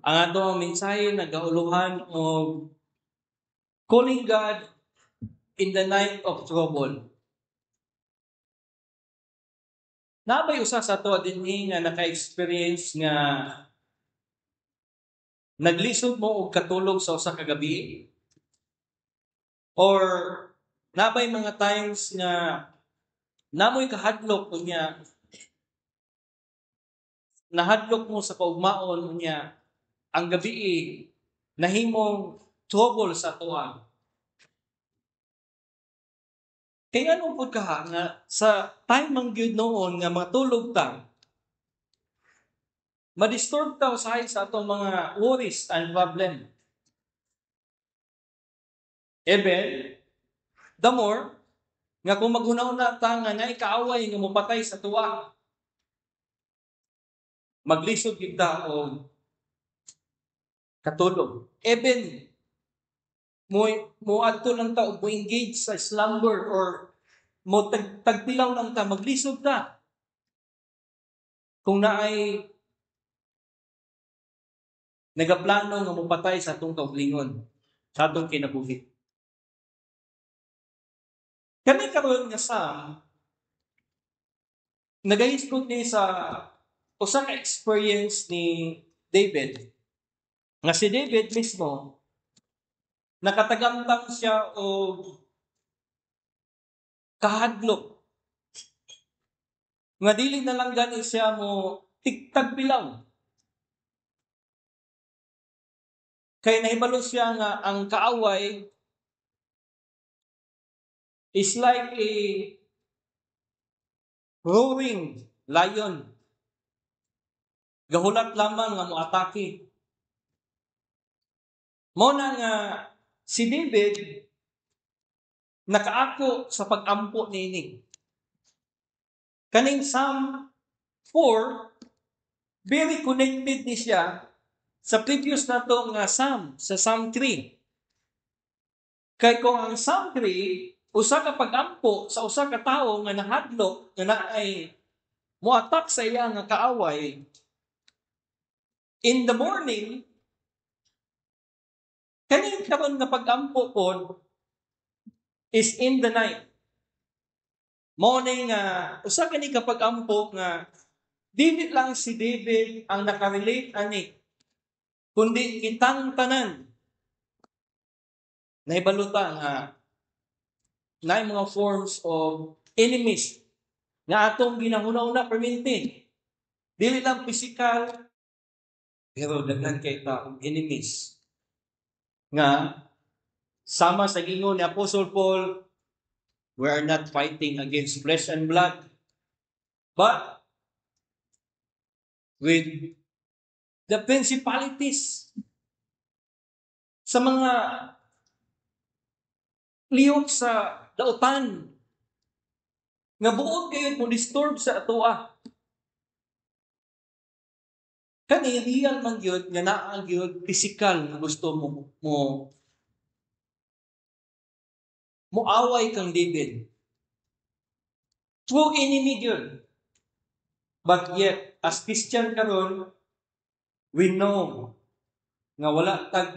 Ang ato ang mensahe nagauluhan og "Calling God in the Night of Trouble." Naa bay usa sa ato dinhi nga naka-experience nga naglisod mo og katulog sa usa ka gabi? Or naa bay mga times nga naa moy kahadlok, unya nahadlok mo sa kaugmaon, unya ang gabi nahimong trouble sa atoa? Kay ano pud kaha nga sa time man gyud noon nga matulog ta, madisturb ta usahay sa atong mga worries and problem. Even the more nga kung maghuna-huna ta nga naay kaaway nga mopatay sa atoa, maglisod gyud ta og katulog. Even mo moadto lang ta og mo-engage sa slumber or mo tagtilaw lang ta, maglisod ta kung naay nagaplano nga mopatay sa atong kaugalingon, sa atong kinabuhi. Kani karon nga Psalm nagahisgot ni sa usa ka experience ni David, nga si David mismo nakatagamtang siya og kahadlok nga dili na lang gani siya mo tigtagbilaw kay nahibalo siya nga ang kaaway is like a roaring lion, gahulat lamang nga moatake. Mao na nga si David nakaako sa pag-ampo niini. Kaning Psalm 4, very connected ni siya sa previous nato nga Psalm, sa Psalm 3. Kay kung ang Psalm 3 usa ka pag-ampo sa usa ka tawo nga nahadlok nga naay moatak sa iya nga kaaway in the morning, kaning karon nga pag-ampo pod is in the night. Mao ni nga usa kani ka pag-ampo nga dili lang si David ang nakarelate ani, kundi kitang tanan nahibalo ta nga naay mga forms of enemies nga atong ginahuna-huna perminti. Dili lang physical, pero daghan kay ta og enemies nga sama sa gingon ni Apostle Paul, we are not fighting against flesh and blood, but with the principalities, sa mga lihok sa dautan nga buot kayo mo disturb sa atoa. Kani real man gyud nga naa gyud physical nga gusto mo moaway kang David. True enemy gyud. But yet, as Christian karon, we know nga wala tag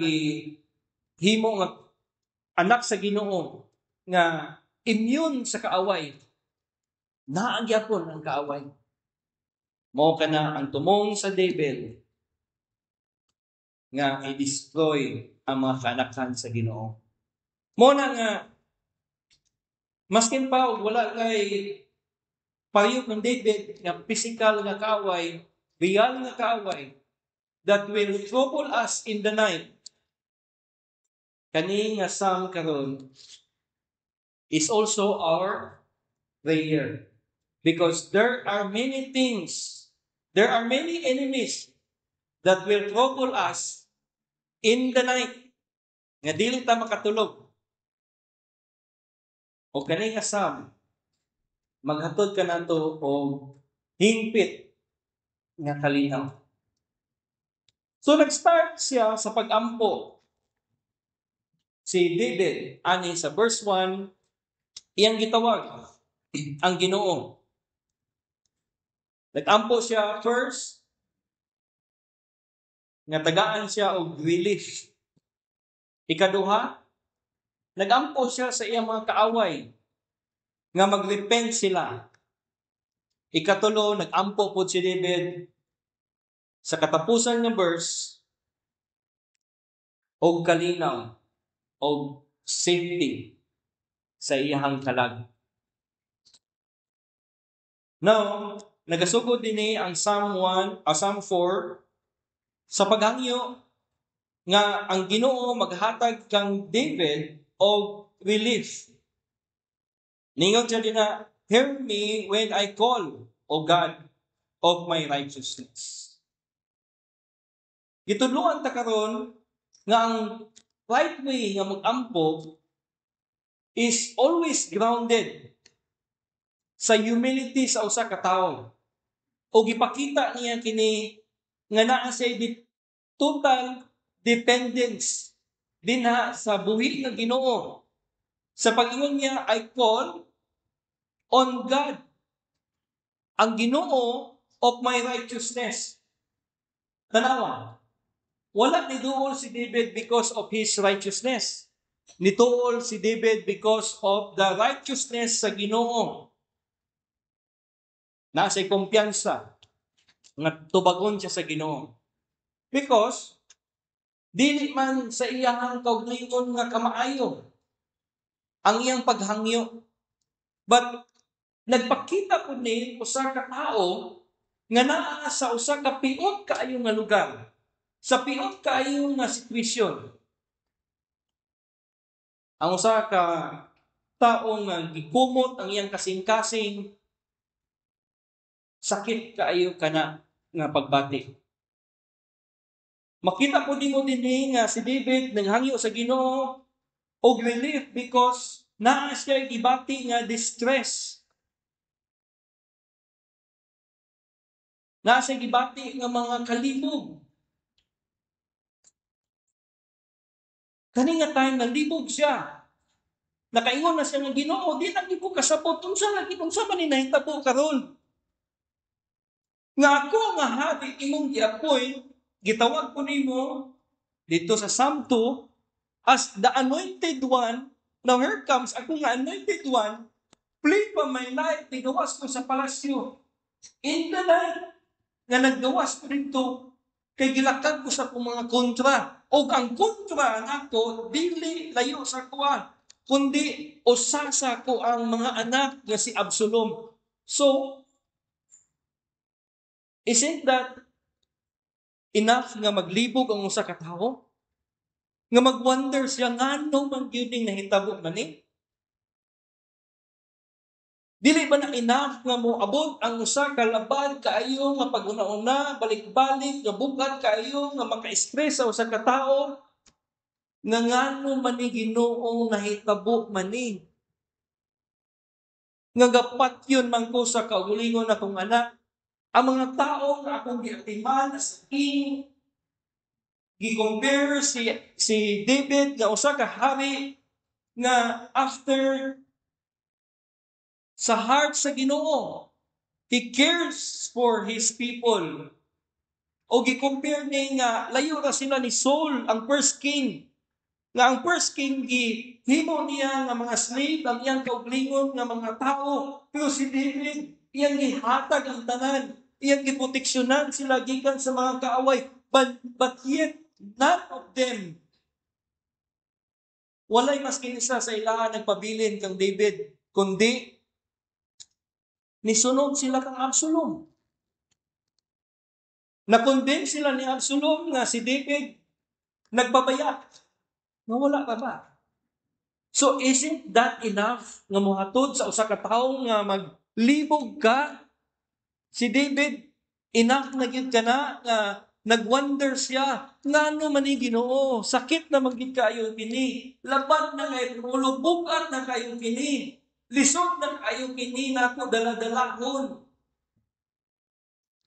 himo nga anak sa Ginoo nga immune sa kaaway. Naa gyapon ang kaaway. Mao kana ang tumong sa devil nga i-destroy ang mga kaanakan sa Ginoo. Mao na nga maskin pa og wala kay pareho kang David nga physical nga kaaway, real nga kaaway that will trouble us in the night, kani nga Psalm karon is also our prayer. Because there are many things, there are many enemies that will trouble us in the night nga dili ta makatulog. O kani nga Psalm maghatod kanato og hingpit nga kalinaw. So nag-start siya sa pag-ampo si David ani sa verse 1, iyang gitawag ang Ginoo. Nag-ampo siya first Nga tagaan siya og relief. Ikaduha, nagampo siya sa iyang mga kaaway nga magrepent sila. Ikatulo, nagampo po si David sa katapusan nga verse og kalinaw og safety sa iyang kalag. Now, nagasugod dinhi ang Psalm 1, Psalm 4 sa paghangyo nga ang Ginoo maghatag kang David og relief. Ningon siya dinha, "Hear me when I call, O God of my righteousness." Gitudloan ta karon nga ang right way nga mag-ampo is always grounded sa humility sa usa ka tawo. O gipakita niya kini nga naa siya total dependence dinha sa buhi ng Ginoo. Sa pag-ingon niya, "I call on God, ang Ginoo of my righteousness." Tanawa, wala ni duol si David because of his righteousness. Nituol si David because of the righteousness sa Ginoo. Naa siya'y kumpiyansa nga tubagon siya sa Ginoo. Because dili man sa iyahang kaugalingon nga kamaayo ang iyang paghangyo. But nagpakita pud ni usa ka tawo nga naa sa usa ka piot kaayo nga lugar. Sa piot kaayo nga sitwasyon. Ang usa ka tawo nga gikumot ang iyang kasing-kasing, sakit kaayo kana nga pagbati. Makita po nimo dinhi nga si David nanghangyo sa Ginoo og relief because naa siya gibati nga distress. Naa siya gibati nga mga kalibog. Kani nga time nalibog siya. Nakaingon na siya nga, "Ginoo, di na gyud ko kasabot unsa lagi, unsa man ni nahitabo karon. Nga ako nga hari imong gi-appoint, gitawag ko nimo dito sa Psalm 2 as the anointed one. Now here comes ako nga anointed one, flee for my life, nigawas ko sa palasyo. In the night, nga naggawas ko dito, kay gilakag ko sa akong mga kontra. O ang kontra nako, dili layo sa kuha, kundi usa sa ko ang mga anak nga si Absalom." So, isn't that enough nga maglibog ang usa ka tawo? Nga mag-wonder siya ngano man gyud ning nahitabo man ni? Dili ba na enough nga moabot ang usa ka labad kaayo nga pag-una-una, balik-balik, nga bug-at kaayo nga maka-stress sa usa ka tawo nga ngano man ni, Ginoo, nahitabo man ni? Nga gapatyon man ko sa kaugalingon akong anak, ang mga tao nga akong giatiman as king. Gi-compare si David nga usa ka hari nga after sa heart sa Ginoo. He cares for his people. O gi-compare ni nga layo ra sila ni Saul, ang first king. Nga ang first king gihimo niya nga mga slave ang iyang kaugalingon nga mga tao. Pero si David, iyang gihatag ang tanan. Iyang giproteksyonan sila gikan sa mga kaaway. But yet, none of them, walay maskin isa sa ilaha nagpabilin kang David, kundi nisunod sila kang Absalom. Na-condemn sila ni Absalom nga si David nagpabaya. Nga wala ka ba? So isn't that enough nga mohatod sa usa ka tawo nga maglibog ka? Si David, enough na gyud ka na nga nagwonder siya, ngano man ni, Ginoo, sakit na man gyud kaayo kini, labad na kay ulo, bug-at na kayo kini, lisod na kayo kini nako dala-dalahon.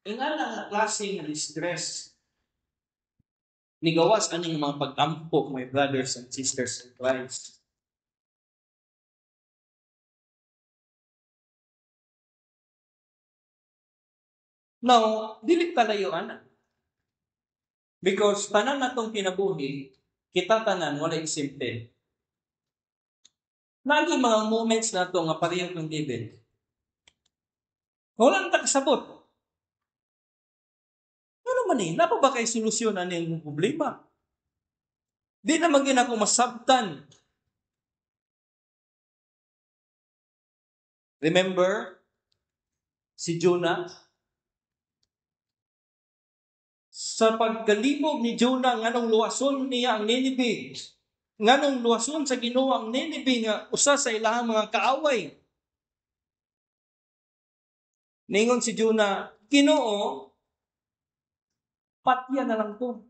Ingana nga klase nga distress nigawas aning mga pag-ampo, my brothers and sisters in Christ. Now, dili kalayo ana. Because tanan natong kinabuhi, kita tanan wala exempted. Naa gyuy mga moments nato nga pareho kang David. Wala na kasabot. Ano man eh, naa pa ba kay solusyon ani ang problema? Di naman gyud nako masabtan. Remember si Jonah? Sa pagkalibog ni Jonah nganong luwason niya ang Nineveh, nganong luwason sa Ginoo ang Nineveh nga usa sa ilahang mga kaaway. Ningon si Jonah, "Ginoo, patya na lang ko.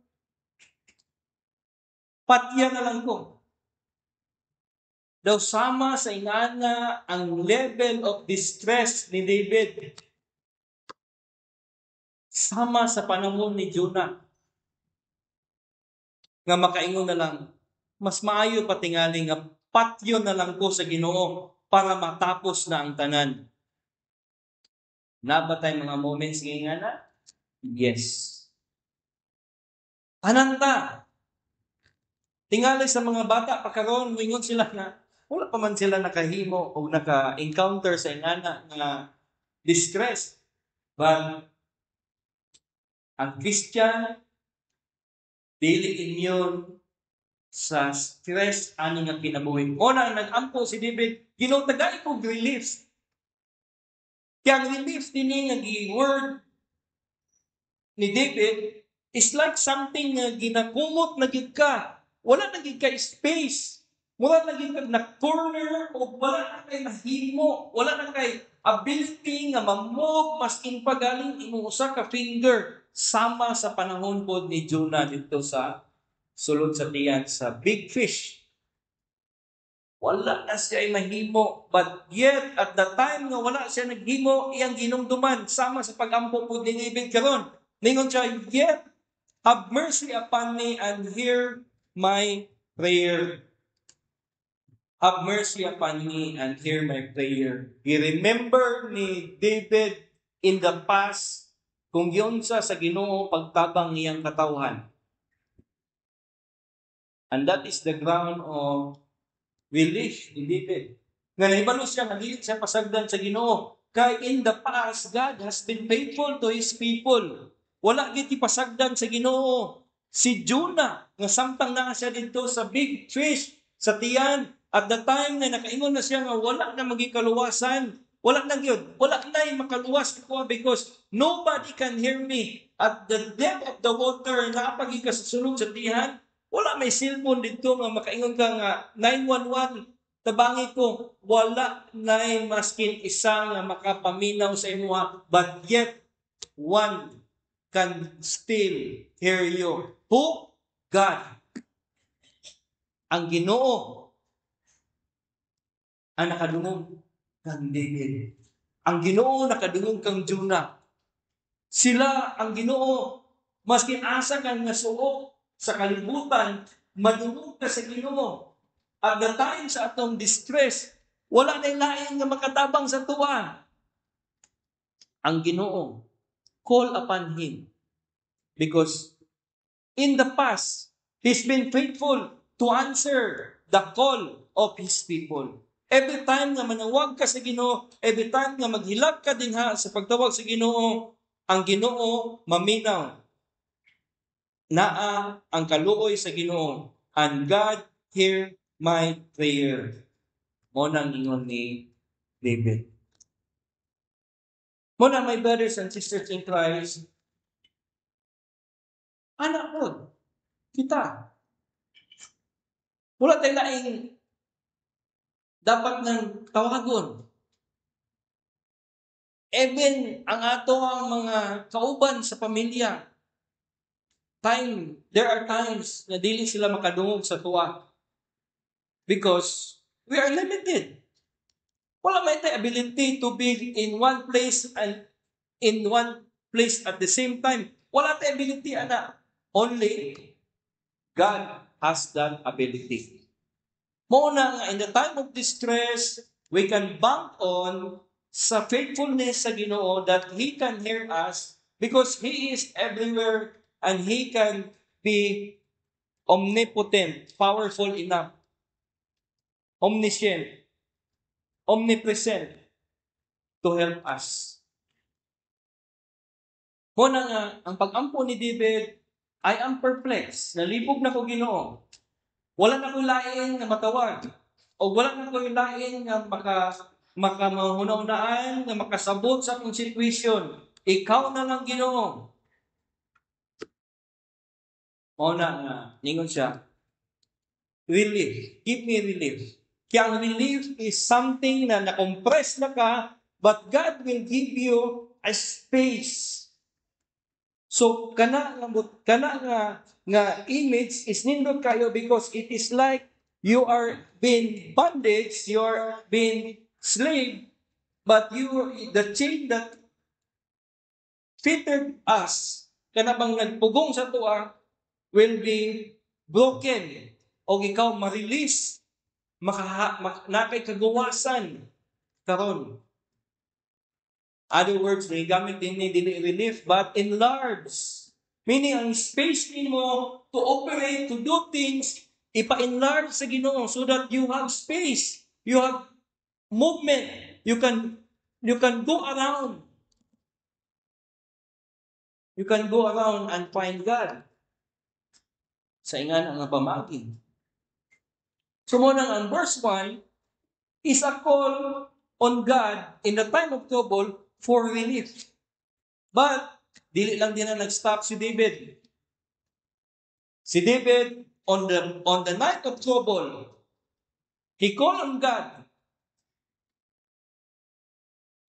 Patya na lang ko." Daw sama sa ingana ang level of distress ni David. Sama sa panahon ni Jonah. Nga makaingon na lang, "Mas maayo pa tingali nga patyon na lang ko sa Ginoo para matapos na ang tanan." Naa ba tay mga moments nga na? Yes. Tanan ta. Tingali sa mga bata pa karon, moingon sila na wala pa man sila nakahimo o naka-encounter sa ingana nga distress. But ang Christian dili immune sa stress ani nga kinabuhi. Mao na nag-ampo si David, "Ginoo, tagai ko relief." Kaya ang relief dinhi nga gi-word ni David is like something nga ginakumot na gyud ka. Wala na gyud kay space. Wala na gyud na corner o wala na kay nahimo. Wala na kay ability nga ma-move maskin pa galing imong usa ka finger, sama sa panahon pod ni Jonah dito sa sulod sa tiyan sa big fish. Wala na siya mahimo. But yet, at the time nga wala siya naghimo, iyang ginumduman, sama sa pag-ampo po ni David karon. Ningon siya, "Yet, have mercy upon me and hear my prayer. Have mercy upon me and hear my prayer." I-remember ni David in the past kung giunsa sa Ginoo pagtabang niyang katawhan. And that is the ground of relief ni David. Nga nahibalo siya nga dili siya pasagdan sa Ginoo. Kay in the past, God has been faithful to His people. Wala gyud pasagdan sa Ginoo. Si Jonah, nga samtang naa siya dito sa big fish, sa tiyan, at the time nga nakaingon na siya nga wala na magikaluwasan, wala na gyud, wala na makaluwas ko because nobody can hear me. At the depth of the water, naa pa gyud ka sa sulod sa tiyan, wala may cellphone dito nga makaingon ka nga 911, tabangi ko, wala na maskin isa nga makapaminaw sa imuha, but yet one can still hear you. Who? God. Ang Ginoo ang nakadungog kang David. Ang Ginoo nakadungog kang Jonah. Sila ang Ginoo, maskin asa kang nasuok sa kalibutan, madungog ka sa Ginoo. At the time sa atong distress, wala na lain nga makatabang sa atoa. Ang Ginoo, call upon Him. Because in the past, He's been faithful to answer the call of His people. Every time nga manawag ka sa Ginoo, every time nga maghilak ka dinha sa pagtawag sa Ginoo, ang Ginoo maminaw. Naa ang kaluoy sa Ginoo, and God hear my prayer. Mao nang ingon ni David. Mao na, my brothers and sisters in Christ, anak po, kita. Wala tayo laing dapat ng tawagon. Even ang ato ang mga kauban sa pamilya, there are times na dili sila makadungog sa atoa. Because we are limited. Wala may tay ability to be in one place and in one place at the same time. Wala tay ability ana. Only God has that ability. Mao na nga in the time of distress, we can bank on sa faithfulness sa Ginoo that He can hear us because He is everywhere and He can be omnipotent, powerful enough, omniscient, omnipresent to help us. Mao na nga, ang pag-ampo ni David, "I am perplexed, nalibog na ko, Ginoo. Wala na ko lain nga matawag. O wala na ko lain nga makamahunahunaan, nga makasabot sa akong situation. Ikaw na lang, Ginoo." Mao na nga, ningon siya, "Relief, give me relief." Kaya ang relief is something na na-compress na ka, but God will give you a space. So kana nga image is nindot kayo because it is like you are being bandaged, you are being slave, but the chain that fitted us, kana bang nagpugong sa atoa, will be broken o ikaw ma-release, naa kay kagawasan karon. Other words, may gamit din ni dili relief, but enlarge. Meaning, ang space nimo to operate, to do things, ipa-enlarge sa Ginoo so that you have space, you have movement, you can go around. You can go around and find God. Sa ingan ang pamagi. So mao nang ang verse 1 is a call on God in the time of trouble for relief. But dili lang din na nag-stop si David. Si David, on the night of trouble, he called on God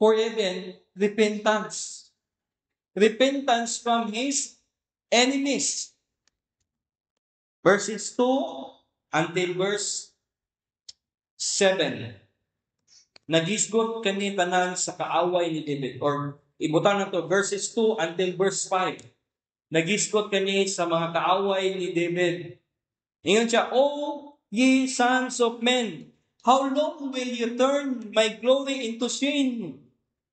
for even repentance. Repentance from his enemies. Verses 2 until verse 7. Nagisgot kani tanan sa kaaway ni David, or ibutang na to verses 2 until verse 5. Nagisgot kani sa mga kaaway ni David. Ingon siya, "O ye sons of men, how long will you turn my glory into shame?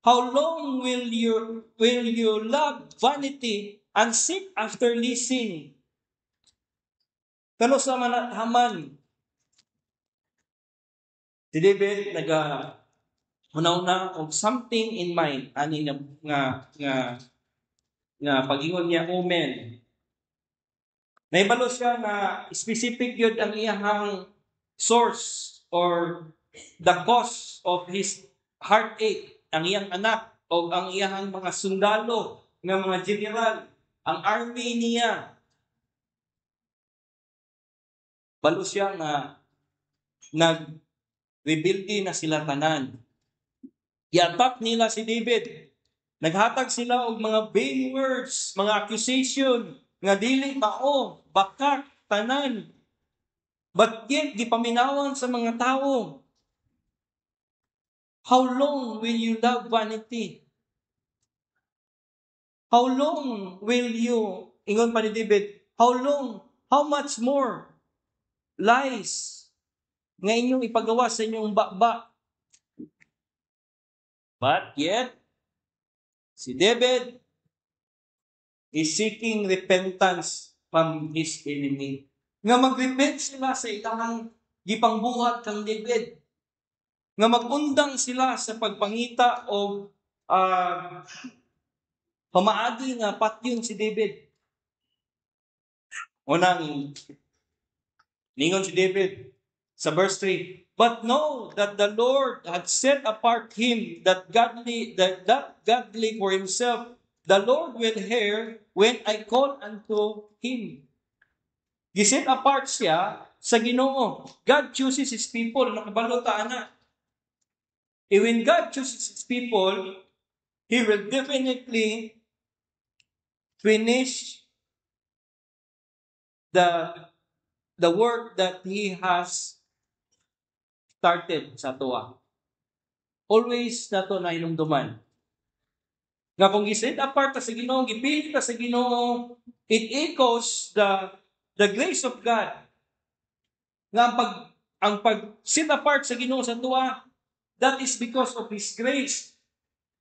How long will you love vanity and seek after leasing?" Kano sa man haman? Si David naga na og something in mind ani nga pagingon niya, "O men." Naibalo siya na specific yun ang iyahang source or the cause of his heartache, ang iyang anak o ang iyahang mga sundalo nga mga general, ang army niya. Balo siya nga nag-rebelde na sila tanan. I-attack nila si David. Naghatag sila og mga vain words, mga accusation nga dili mao, bakak, tanan. But yet, gipaminawan sa mga tao. "How long will you love vanity? How long will you," ingon pa ni David, "how long, how much more lies nga inyong ipagawa sa inyong baba?" But yet, si David is seeking repentance from his enemy. Nga magrepent sila sa ilang gipangbuhat kang David. Nga magundang sila sa pagpangita og pamaagi nga patyon si David. Unang ningon si David sa verse 3, "But know that the Lord had set apart him that godly for himself. The Lord will hear when I call unto him." Giset apart siya sa Ginoo. God chooses his people. Nakabalo ta ana. Eh, when God chooses his people, He will definitely finish the work that He has started sa atoa. Always nato na hinumduman nga kung giset apart ta sa Ginoo, gipili ta sa Ginoo, it echoes the grace of God. Nga ang pag set apart sa Ginoo sa atoa, that is because of His grace.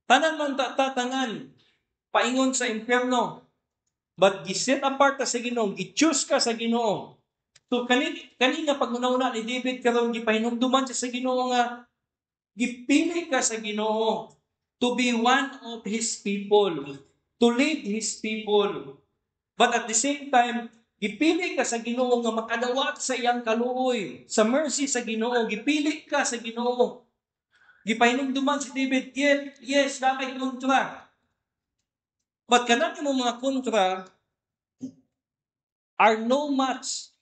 Tanan man ta, tanan paingon sa impyerno. But gi-set apart ka sa Ginoo, gi-choose ka sa Ginoo. So kani kani nga paghuna-huna ni David karon, gipahinumduman siya sa Ginoo nga gipili ka sa Ginoo to be one of His people, to lead His people. But at the same time, gipili ka sa Ginoo nga makadawat sa iyang kaluoy, sa mercy sa Ginoo, gipili ka sa Ginoo. Gipahinumduman si David, yet, yes, naa kay kontra. But kanang imong mga kontra are no match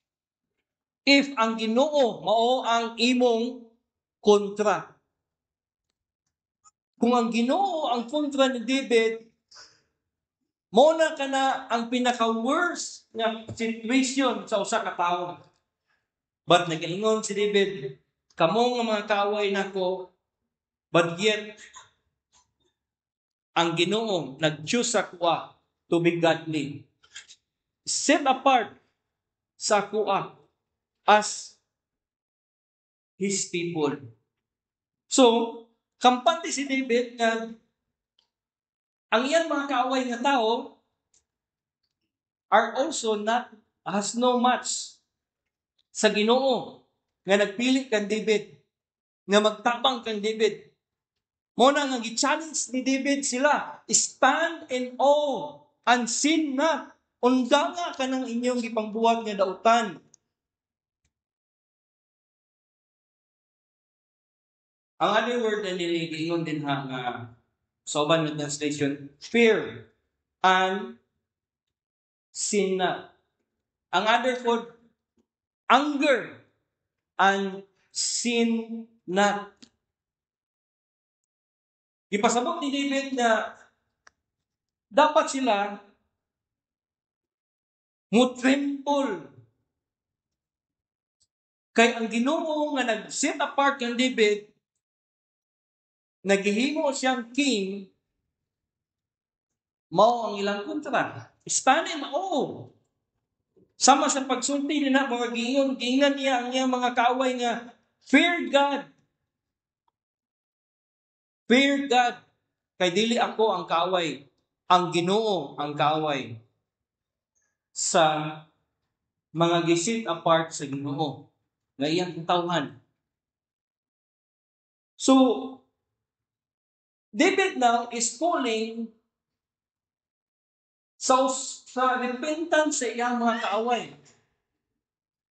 if ang Ginoo mao ang imong kontra. Kung ang Ginoo ang kontra ni David, mao na kana ang pinaka-worst nga situation sa usa ka tawo. But nagaingon si David, "Kamo nga mga kaaway nako, but yet ang Ginoo nag-choose sa akoa to be godly. Set apart sa akoa as His people." So, kampante si David nga ang iyang mga kaaway nga tao are also not has no match sa Ginoo nga nagpili kang David, nga magtabang kang David. Mao na nga gi-challenge ni David sila, "Stand in awe and sin not. Undanga kanang inyong gipangbuhat nga dautan." Ang other word na giingon din ha nga sa uban nga translation, "Fear and sin not." Ang other word, "Anger and sin not." Gipasabot ni David na dapat sila mo tremble kay ang Ginoo nga nag-set apart kang David, naghihimo siyang king, mao ang ilang kontra. Stand in awe. Sama sa pagsulti nila, mga giingon, giingnan niya ang iyang mga kaaway nga, "Fear God. Fear God. Kay dili ako ang kaaway, ang Ginoo ang kaaway sa mga gi-set apart sa Ginoo nga iyang katawhan." So, David now is calling sa repentance sa iyang mga kaaway.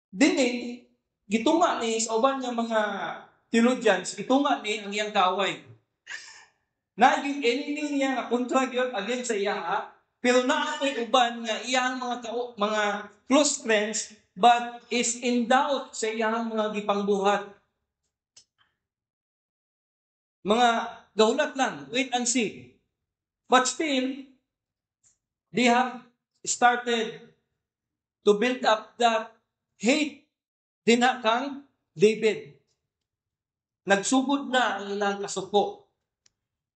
Dini, gitunga ni sa uban nga mga theologians, gitunga ni ang iyang kaaway. Naging enemy niya nga kontra gyud against sa iya, ha? Pero naa po'y uban nga iyang mga close friends but is in doubt sa iyang mga gipangbuhat. Mga gahulat lang, wait and see. But still, they have started to build up that hate dinha kang David. Nagsugod na ang ilang kasuko.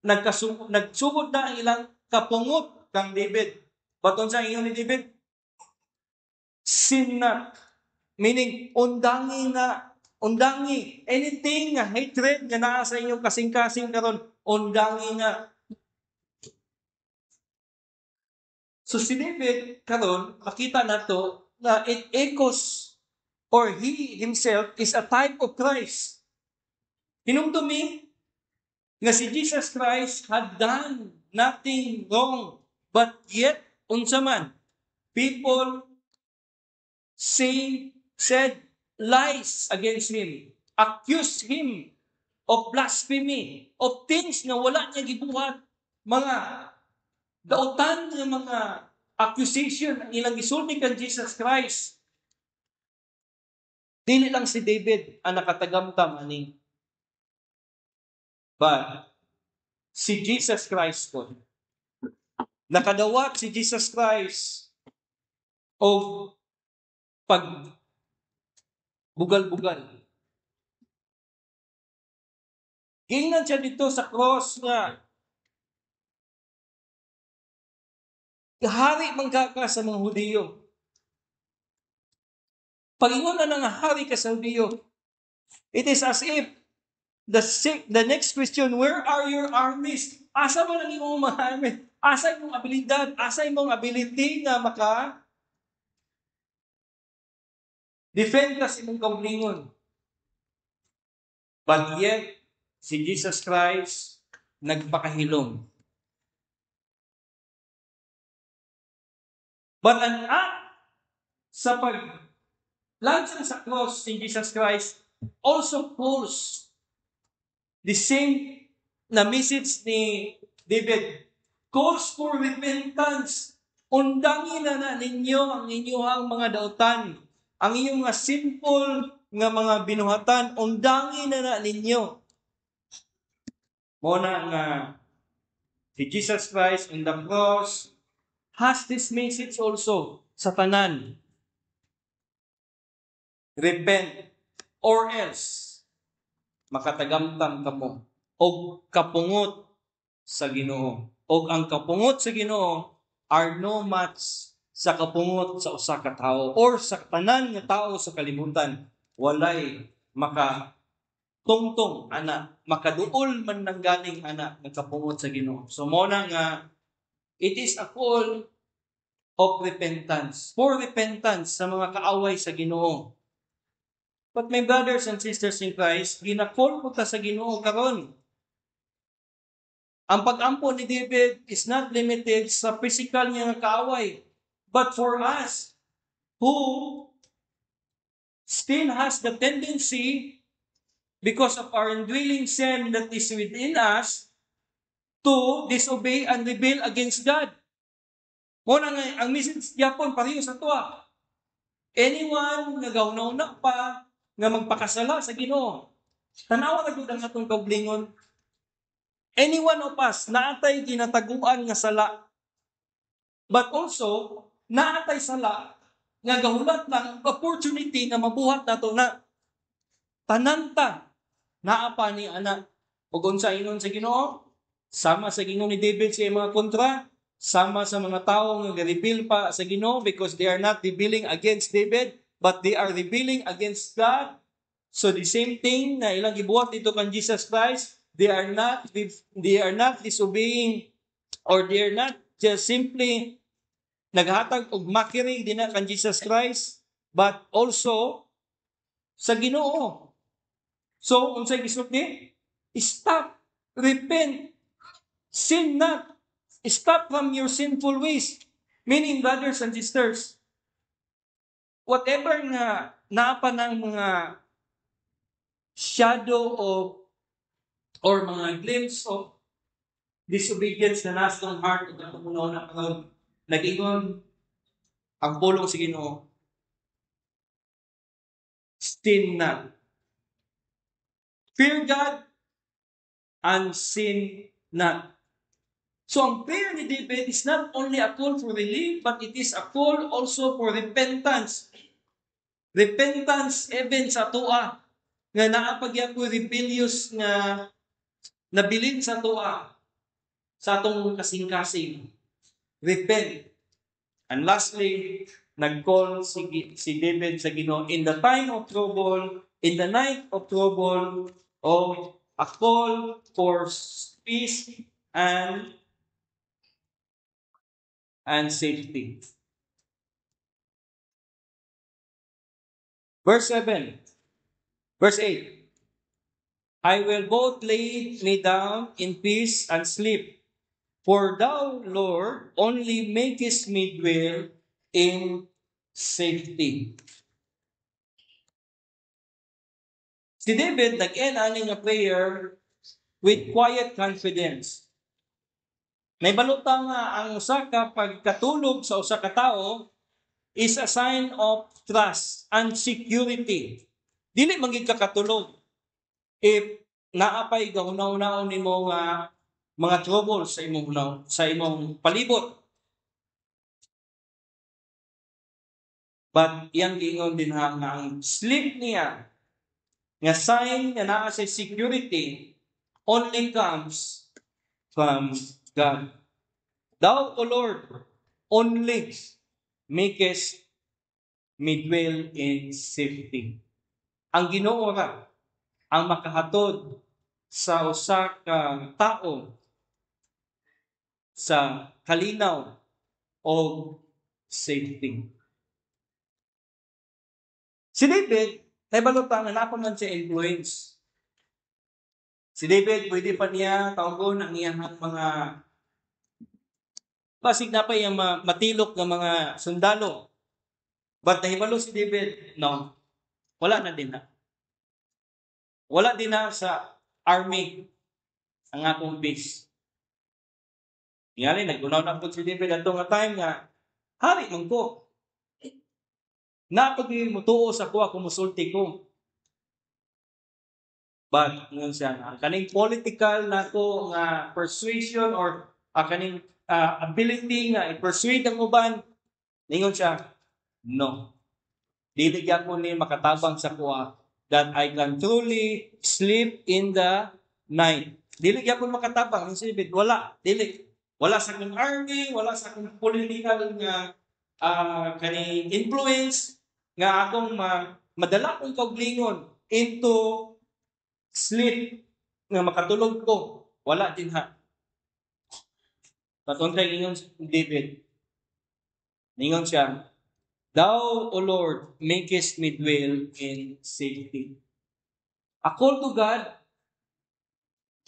Nagsugod na ang ilang kapungot kang David. But unsa ingon ni David? "Sin not." Meaning, undangi na, undangi. Anything nga hatred nga naa sa inyong kasing-kasing karon, undangi na. So si David karon makita nato na it echoes or he himself is a type of Christ. Hinumdumi nga si Jesus Christ had done nothing wrong, but yet unsa man, people said lies against him, accused him of blasphemy, of things nga wala niya gibuhat, mga dautan nga mga accusation ang ilang gisulti kang Jesus Christ. Dili lang si David ang nakatagamtam ani. But si Jesus Christ po, nakadawat si Jesus Christ og pag bugal-bugal. Gingnan siya dito sa cross nga, "Hari man ka sa mga Hudiyo." Pag-ingon na nga hari ka sa Hudiyo, it is as if the next question, "Where are your armies?" Asa man ang imong mga army? Asa imong abilidad, asa imong ability nga maka defend ka sa imong kaugalingon? But yet, si Jesus Christ nagpakahilom. But an act sa pag lansang sa cross ni Jesus Christ also calls the same na message ni David, calls for repentance. Undangin na na ninyo ang inyong mga dautan, ang inyong mga simple nga mga binuhatan, undangin na na ninyo. Mao na nga si Jesus Christ on the cross has this message also sa tanan. Repent or else makatagamtam kamo og kapungot sa Ginoo. Og ang kapungot sa Ginoo are no match sa kapungot sa usa ka tawo or sa tanan nga tawo sa kalibutan. Walay maka tungtong ana, makaduol man nang ganing ana nga kapungot sa Ginoo. So mao na nga it is a call of repentance, for repentance sa mga kaaway sa Ginoo. But my brothers and sisters in Christ, gina-call po ta sa Ginoo karon. Ang pag-ampo ni David is not limited sa physical niya nga kaaway, but for us who still has the tendency, because of our indwelling sin that is within us, to disobey and rebel against God. Mao na nga ang message gyapon pareho sa atoa. Anyone nga gahuna pa nga magpakasala sa Ginoo. Tanawa ra gud ang atong kaugalingon. Any one of us naatay ginataguan nga sala. But also, naatay sala nga gahulat lang opportunity nga mabuhat nato na. Tanan ta naa pa ni ana. Ug unsa ingon sa Ginoo? Sama sa gingon ni David sa mga kontra, sama sa mga tawo nga rebel pa sa Ginoo, because they are not rebelling against David, but they are rebelling against God. So the same thing na ilang gibuhat dito kan Jesus Christ, they are not disobeying or they are not just simply naghatag og mockery dinha kan Jesus Christ, but also sa Ginoo. So unsay gisulti? Stop, repent, sin not, stop from your sinful ways. Meaning, brothers and sisters, whatever nga naa pa ng mga shadow of or mga glimpse of disobedience na nasa atong heart ug atong na karon, nag-ingon ang pulong sa Ginoo, sin not. Fear God and sin not. So ang prayer ni David is not only a call for relief, but it is a call also for repentance. Repentance even sa atoa nga naa pa gyapon rebellious nga nabilin sa atoa, sa atong kasing-kasing. Repent. And lastly, nag-call si David sa Ginoo in the time of trouble, in the night of trouble, of a call for peace and safety. Verse 7, verse 8. "I will both lay me down in peace and sleep, for thou, Lord, only makest me dwell in safety." Si David nag-end ani nga prayer with quiet confidence. May baluta nga ang usa ka pagkatulog sa usa ka tawo is a sign of trust and security. Dili man gid ka katulog if naa pay gahuna-hunaon nimo nga mga trouble sa imong palibot. But iyang giingon din ha nga ang sleep niya nga sign nga naa sa security only comes from God. "Thou, O Lord, only makest me dwell in safety." Ang Ginoo ra ang makahatod sa usa ka tawo Sa kalinaw o safety. Si David, nahibalo ta nga naa pa man siya influence. Si David, pwede pa niya tawagon ang iyang mga basig naa pa iyang matilok nga mga sundalo. But nahibalo si David, no, wala na din na. Wala din na sa army ang akong peace. Ngali, nag-unaw na po si David ato nga time nga, hari man ko. Naa pa'y mutuo sa akoa kung musulti ko. But, ingon siya, ang kaning political nako nga persuasion or kaning ability nga i-persuade ang uban, ningon siya, no. Dili gyapon ni makatabang sa akoa that I can truly sleep in the night. Dili gyapon makatabang. Ang David, wala. Dili. Wala sa akong army, wala sa akong political nga kaning influence nga akong madala kong kauglingon into sleep nga makatulog ko. Wala din ha. But unsay ingon si David, ningon siya, "Thou, O Lord, makest me dwell in safety." A call to God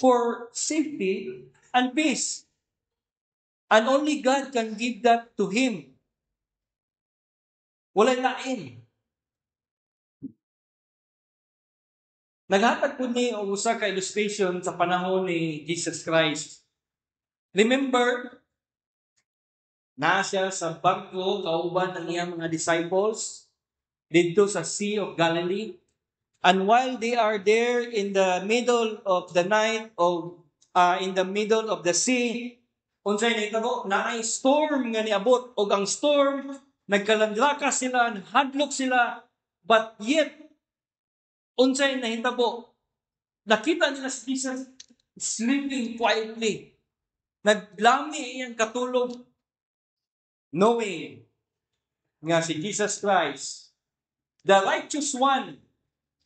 for safety and peace. And only God can give that to him. Walay lain. Naghatag po ni og usa ka illustration sa panahon ni Jesus Christ. Remember, naa siya sa barko kauban ng iyang mga disciples didto sa Sea of Galilee. And while they are there in the middle of the night of in the middle of the sea, unsay nahitabo? Naay storm nga niabot og ang storm nagkalandraka sila, hadlok sila, but yet unsay nahitabo? Nakita nila si Jesus sleeping quietly. Naglami iyang katulog, knowing nga si Jesus Christ, the righteous one,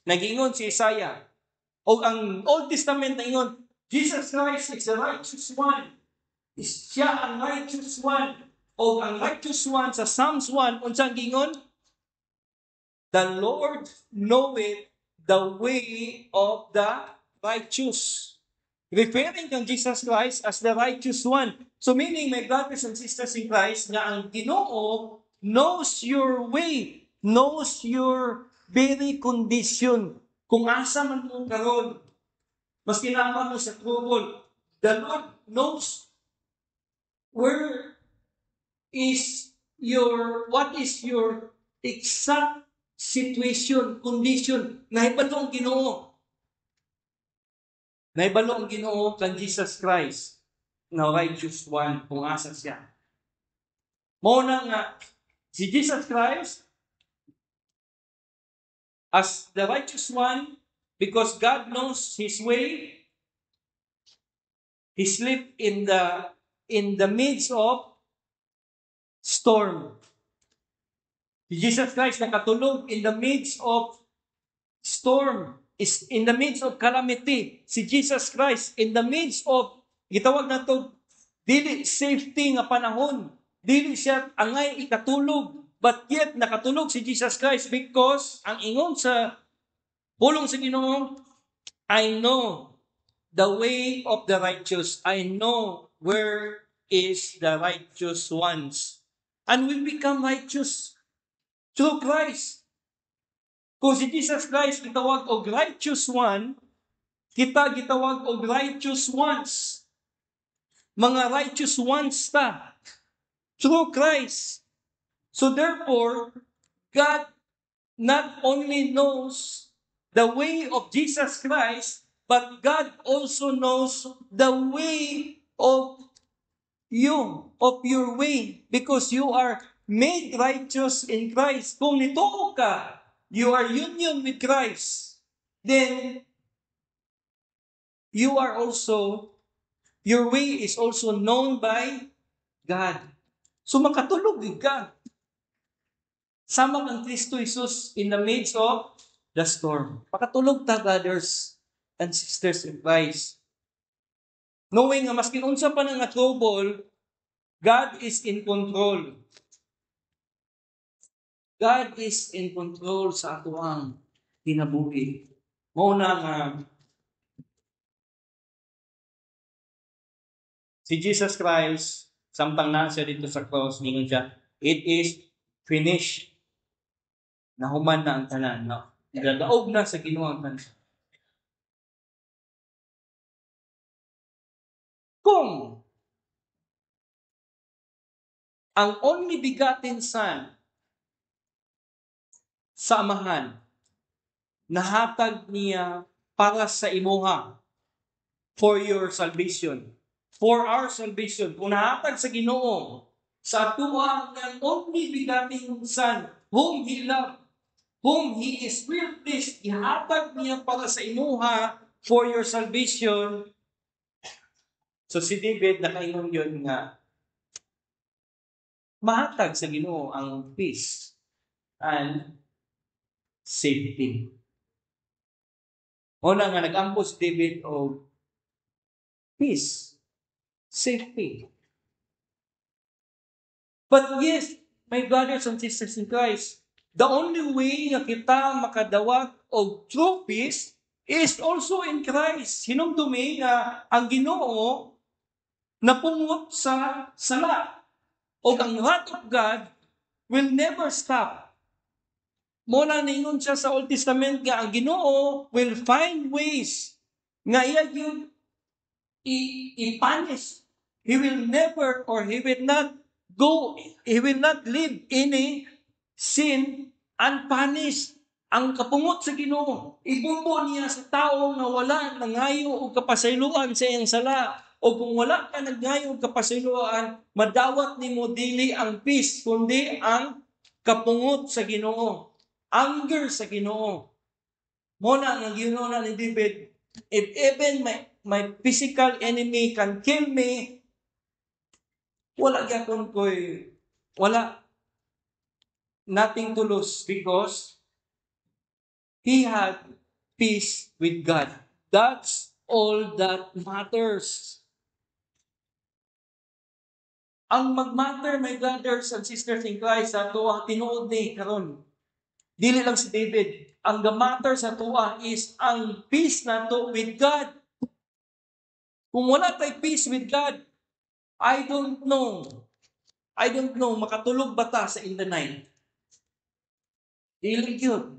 nagingon si Isaiah, o ang Old Testament naingon, Jesus Christ is the righteous one. Is siya ang righteous one. O ang righteous one sa Psalms 1, unsang gingon? "The Lord knoweth the way of the righteous." Referring kang Jesus Christ as the righteous one. So meaning, my brothers and sisters in Christ, nga ang Ginoo knows your way, knows your very condition. Kung asa man mo karon, maski naa mo sa trouble, the Lord knows where is your, what is your exact situation, condition. Nahibalo ang Ginoo. Nahibalo ang Ginoo kan Jesus Christ na righteous one kung asa siya. Mao na nga si Jesus Christ as the righteous one, because God knows his way, he slept in the midst of storm. Si Jesus Christ nakatulog in the midst of storm, is in the midst of calamity. Si Jesus Christ in the midst of gitawag nato dili safety nga panahon. Dili siya angay ikatulog. But yet nakatulog si Jesus Christ because ang ingon sa pulong sa Ginoo, "I know the way of the righteous. I know where is the righteous ones." And we become righteous through Christ. Kung si Jesus Christ gitawag og righteous one, kita gitawag og righteous ones. Mga righteous ones ta through Christ. So therefore, God not only knows the way of Jesus Christ, but God also knows the way of you, of your way, because you are made righteous in Christ. Kung nituo ka, you are union with Christ, then you are also, your way is also known by God. So makatulog gyud ka. Sama kang Kristo Jesus in the midst of the storm. Makatulog ta, brothers and sisters in Christ. Knowing nga maski unsa pa na nga trouble, God is in control. God is in control sa atoang kinabuhi. Mao na nga si Jesus Christ, samtang naa siya didto sa cross, ningon siya, "It is finished." Nahuman na ang tanan. No? Nagadaog na sa Ginoo ang tanan. Kung ang only begotten Son sa Amahan, nahatag niya para sa imuha, for your salvation, for our salvation. Kung nahatag sa Ginoo sa atuang ng only begotten Son, whom He loved, whom He is well pleased, ihatag niya para sa imuha for your salvation. So si David nakaingon yun nga mahatag sa Ginoo ang peace and safety. Una nga nag-ampo si David og peace, safety. But yes, my brothers and sisters in Christ, the only way nga kita makadawat og true peace is also in Christ. Hinumdumi nga ang Ginoo napungot sa sala. O ang wrath of God will never stop. Mao na ningon siya sa Old Testament nga ang Ginoo will find ways nga iya gyud i-punish. He will never or he will not go, he will not leave any sin unpunished. Ang kapungot sa Ginoo, ibumbo niya sa tao nga wala nangayo og kapasayloan sa iyang sala. O kung wala ka naggayo og kapasayloan, madawat nimo dili ang peace kundi ang kapungot sa Ginoo. Anger sa Ginoo. Mao na nga Ginoo na ni David, if even my physical enemy can kill me, wala gyapon ko'y wala, nothing to lose because he had peace with God. That's all that matters. Ang mag-matter, my brothers and sisters in Christ, sa atoa tinuod ni karon. Dili lang si David. Ang matter sa atoa is ang peace nato with God. Kung wala tay peace with God, I don't know. I don't know, makatulog ba ta sa in the night? Dili gyud.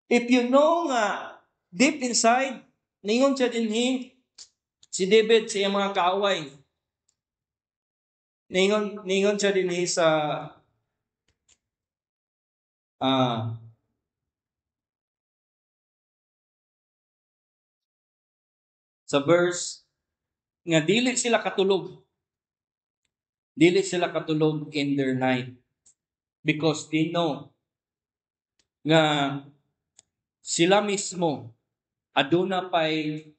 If you know nga deep inside, ningon siya dinhi si David sa iyang mga kaaway. Ningon siya dinhi sa sa verse nga dili sila katulog. Dili sila katulog in their night because they know nga sila mismo aduna pay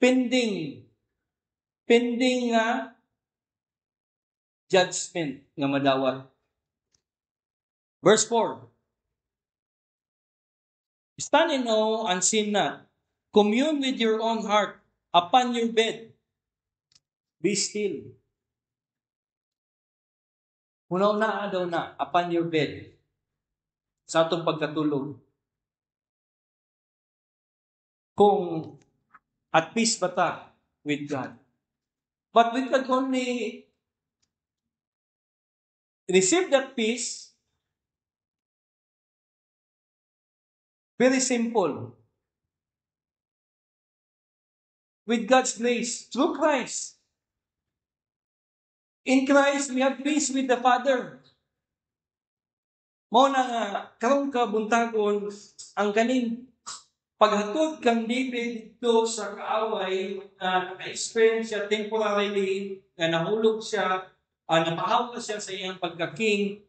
pending nga judgment nga madawat. Verse 4. "Stand in awe and sin not. Commune with your own heart upon your bed. Be still." Huna-hunaa daw na upon your bed sa atong pagkatulog. Kung at peace ba ta with God. But we can only receive that peace, very simple, with God's grace, through Christ. In Christ, we have peace with the Father. Mao na nga, karon ka buntagon, ang kaning paghatod kang David didto sa kaaway, na naka-experience siya temporarily, nga nahulog siya, napahawa siya sa iyang pagka-king,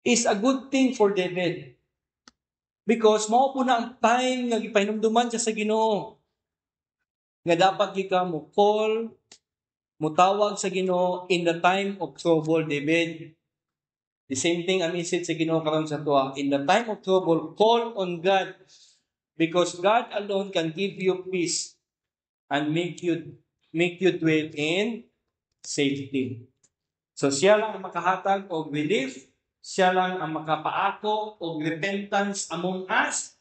is a good thing for David. Because mao po na ang time nga gipahinumduman siya sa Ginoo nga dapat gyud ka mo call, mutawag sa Ginoo in the time of trouble, David. The same thing ang message sa Ginoo karon sa atoa. In the time of trouble, call on God. Because God alone can give you peace and make you dwell in safety. So siya lang ang makahatag og relief, siya lang ang makapaako og repentance among us,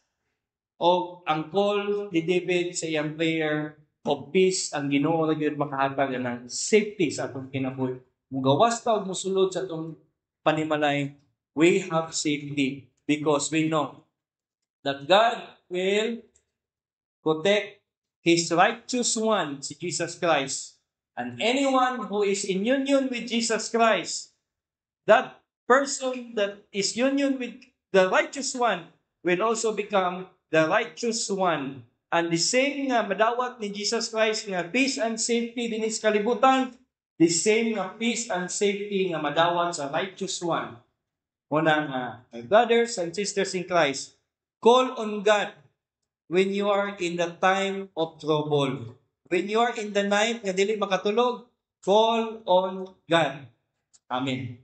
og ang call ni David sa iyang prayer of peace, ang Ginoo ra gyud makahatag ng safety sa atong kinabuhi. Mugawas ta og musulod sa atong panimalay, we have safety because we know that God will protect His righteous one, si Jesus Christ. And anyone who is in union with Jesus Christ, that person that is union with the righteous one will also become the righteous one. And the same nga madawat ni Jesus Christ nga peace and safety dinhi sa kalibutan, the same nga peace and safety nga madawat sa righteous one. Una nga, my brothers and sisters in Christ, call on God when you are in the time of trouble. When you are in the night nga dili makatulog, call on God. Amen.